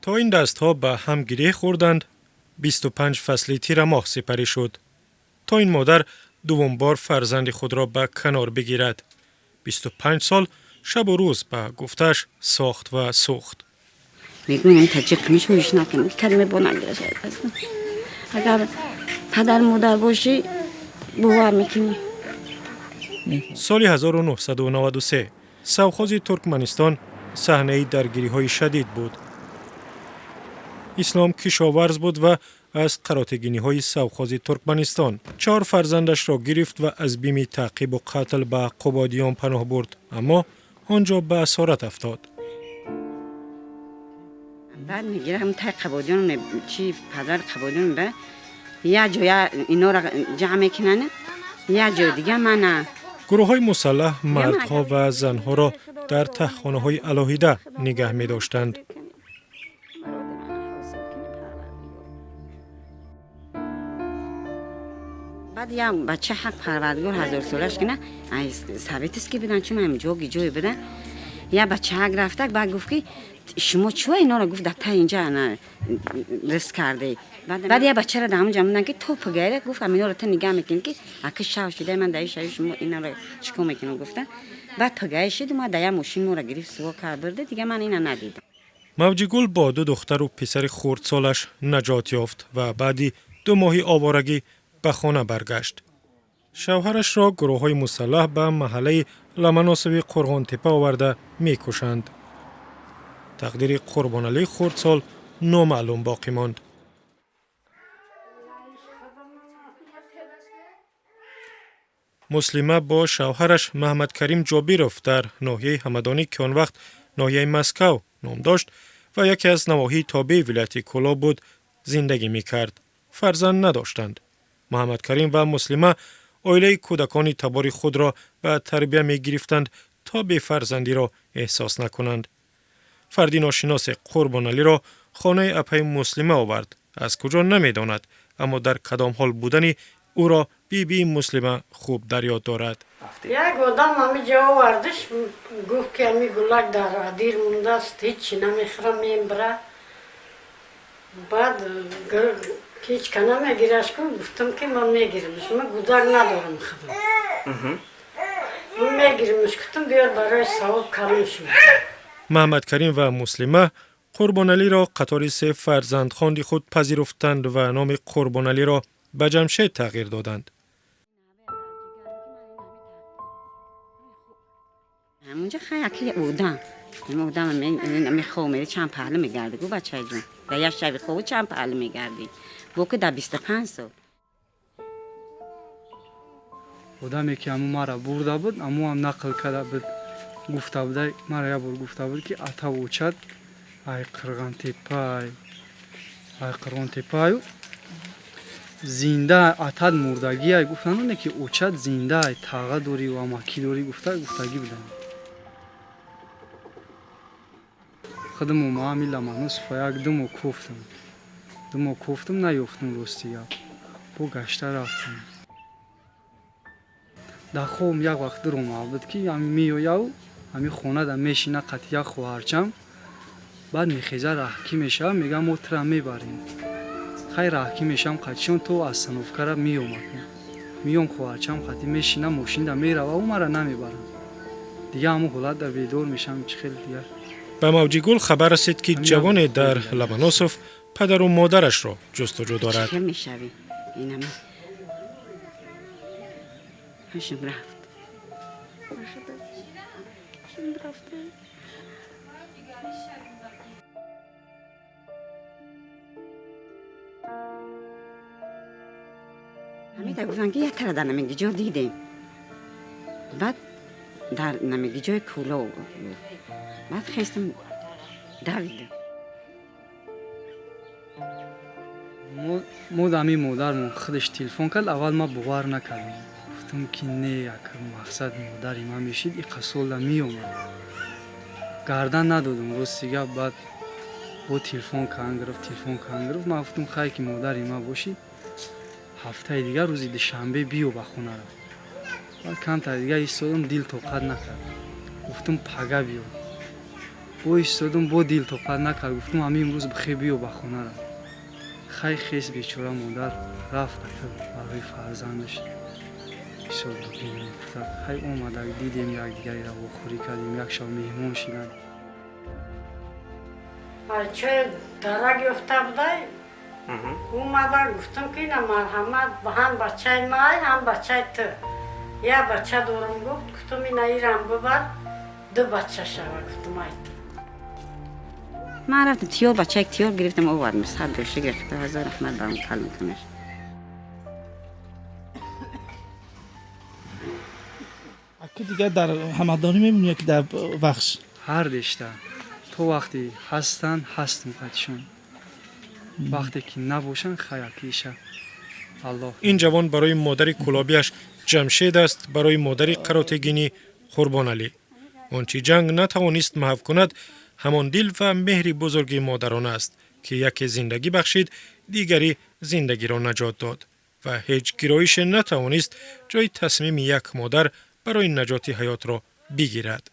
То ин дастҳо ба ҳам гиреҳ хӯрданд, 25 фасли тирамоҳ сипарӣ шуд. То ин модар дуввум бор фарзанди худро ба канор бигирад. 25 сол шабу рӯз, ба гуфтааш, сохт ва сӯхт. Мегӯям, таҷиқ мешавиш накунам, калима бо нагирашад. Агар падар модар бошӣ, бовар мекунӣ. Соли 1993 совхози Туркманистон саҳнаи даргириҳои шадид буд. Ислом кишоварз буд ва аз қаротегиниҳои совхози Туркманистон чаҳор фарзандашро гирифт ва аз бими таъқибу қатл ба Қубодиён паноҳ бурд, аммо он ҷо ба асорат афтод. Баъд мегирам тай Қабодиён, чи падар Қабодиён ба як ҷоя инора ҷамъ мекунанд, як ҷои дига мана. Гурӯҳҳои мусаллаҳ мардҳо ва занҳоро дар таҳхонаҳои алоҳида нигаҳ медоштанд. Баъд як бача, ҳақ парвардигор ҳазорсолаш кина, советский будан, чун ҷоги ҷое будан, як бачаак рафтак, баъд гуфт, ки шумо чӯ инора, гуфт, дар та инҷа рис карде. Баъд як бачаро дар ҳамонҷа мондан, ки то пагайра, гуфт, аминора ту нигаҳ мекунӣ, ки ака шав шида, ман дар шави шумо инора чикор мекунам, гуфта. Баъд пагай шид, ма дар як мошин моро гирифт, суво кард, бурда, дига ман ина надидам. Мавҷигул бо ду духтару писари хурдсолаш наҷот ёфт ва баъди 2 моҳи оворагӣ ба хона баргашт. Шавҳарашро гурӯҳҳои мусаллаҳ ба маҳаллаи Ламаносови Қурғонтепа оварда мекушанд. Тақдири Қурбоналии хурдсол номаълум боқӣ монд. Муслима бо шавҳараш Маҳмадкарим Ҷобиров дар ноҳияи Ҳамадонӣ, ки он вақт ноҳияи Москав ном дошт ва яке аз навоҳии тобеи вилояти Кӯлоб буд, зиндагӣ мекард. Фарзанд надоштанд. Муҳаммадкарим ва Муслима оилаи кӯдакони табори худро ба тарбия мегирифтанд, то бефарзандиро эҳсос накунанд. Фарди ношиносе Қурбоналиро хонаи апаи Муслима овард. Аз куҷо намедонад, аммо дар кадом ҳол будани ӯро бибии Муслима хуб дар ёд дорад. Як одам ҳамиҷа овардиш, гуфт, ки ҳами гулак дар адир мондааст, ҳечи намехӯрам, мембира. Баъд ҳеч ка намегираш ку, гуфтам, ки ман мегирамш, ман гудак надорам худам, ман мегирамш, гуфтам, биёр, барои савоб калон шуд. Маҳмадкарим ва Муслима Қурбоналиро қатори се фарзандхонди худ пазируфтанд ва номи Қурбоналиро ба Ҷамшед тағйир доданд. Ҳамунҷа хай аки одам одам мехоб мери, чанд паҳлӯ мегарди, гу бачаҷон, дар як шаби хобу чанд паҳлӯ мегардӣ, бо ки дар 25 сол. Одаме ки ҳамун мара бурда буд, ҳамуам нақл карда буд, гуфта буда, мара як бор гуфта буд, ки атав очад ай Қирғантепай, ай Қирғонтепаю зинда, атад мурдагиай, гуфтан, ки очад зиндаай, таға дорӣ ва амакӣ дорӣ, гуфта, гуфтагӣ будам. Худмо маами Ламаносова як 2 моҳ кофтам, 2 моҳ кофтам, наёфтам, рости гап, бо гашта рафтам. Дар хобам як вақт дуромад буд, ки ҳами меояв, ҳами хонада мешина қати як хоҳарчам, баъд мехеза, раҳкӣ мешава, мега, мо тура мебарем. Хай, раҳкӣ мешавам қатишон, то остановкара меомад, меом, хоҳарчам қати мешина, мошинда мерава, ӯ мара намебарам. Дига ҳамун ҳолат дар бедор мешавам, чӣ хел дигар. Ба Мавҷигул хабар расид, ки ҷавоне дар Ламаносов падару модарашро ҷустуҷӯ дорад. Чӣ мешавӣ, инами ҳашм рафт. Рафта. Ҳамида гуфтанд, ки як тара дар намегиҷо дидем, баъд дар намегиҷои Кӯлов. Баъд хестам, давидам. Мо дами модармон худаш телефон кард. Аввал ман бовар накардам, гуфтам, ки не, як мақсад модари ман мешид, иқа солда меомад, гардан надодам, рости гап. Баъд бо телефон кан гирифт, телефон кан гирифт. Ман гуфтам, хай, ки модари ман бошид, ҳафтаи дигар рӯзи душанбе биё ба хонара. Баъд камтар дига истодам, дил тоқат накард, гуфтам, пага биё. Бо истодум, бо дил тоқат накард, гуфтум, ҳамин имрӯз бихе биё ба хонара. Хай, хес, бечора модар рафт барои фарзандаш, бисёр бубинем. Хай, омада дидем, якдигареро вохӯрӣ кардем, як шаб меҳмон шиданд. Чой дарак ёфта будай, омада гуфтам, ки ина марҳамат, ҳам бачаи май, ҳам бачаи ту, як бача дорам, гуфт. Гуфтам, ина ирам бибар, ду бача шава, гуфтам, айт. Ман рафтам, тиёр, бачаек тиёр гирифтам, овардам. Сад дошта гирифта, ҳазор раҳмат ба он калон кунаш. Аки, дигар дар Ҳамадонӣ мебинӣ, ки дар Вахш? Ҳар дешта то вақте ҳастанд, ҳастм қатишон, вақте ки набошанд, хаякиша Аллоҳ. Ин ҷавон барои модари кӯлобиаш Ҷамшед аст, барои модари қаротегинӣ Қурбоналӣ. Он чӣ ҷанг натавонист маҳв кунад, ҳамон дил ва меҳри бузурги модарона аст, ки яке зиндагӣ бахшид, дигаре зиндагиро наҷот дод, ва ҳеҷ гироише натавонист ҷои тасмими як модар барои наҷоти ҳаётро бигирад.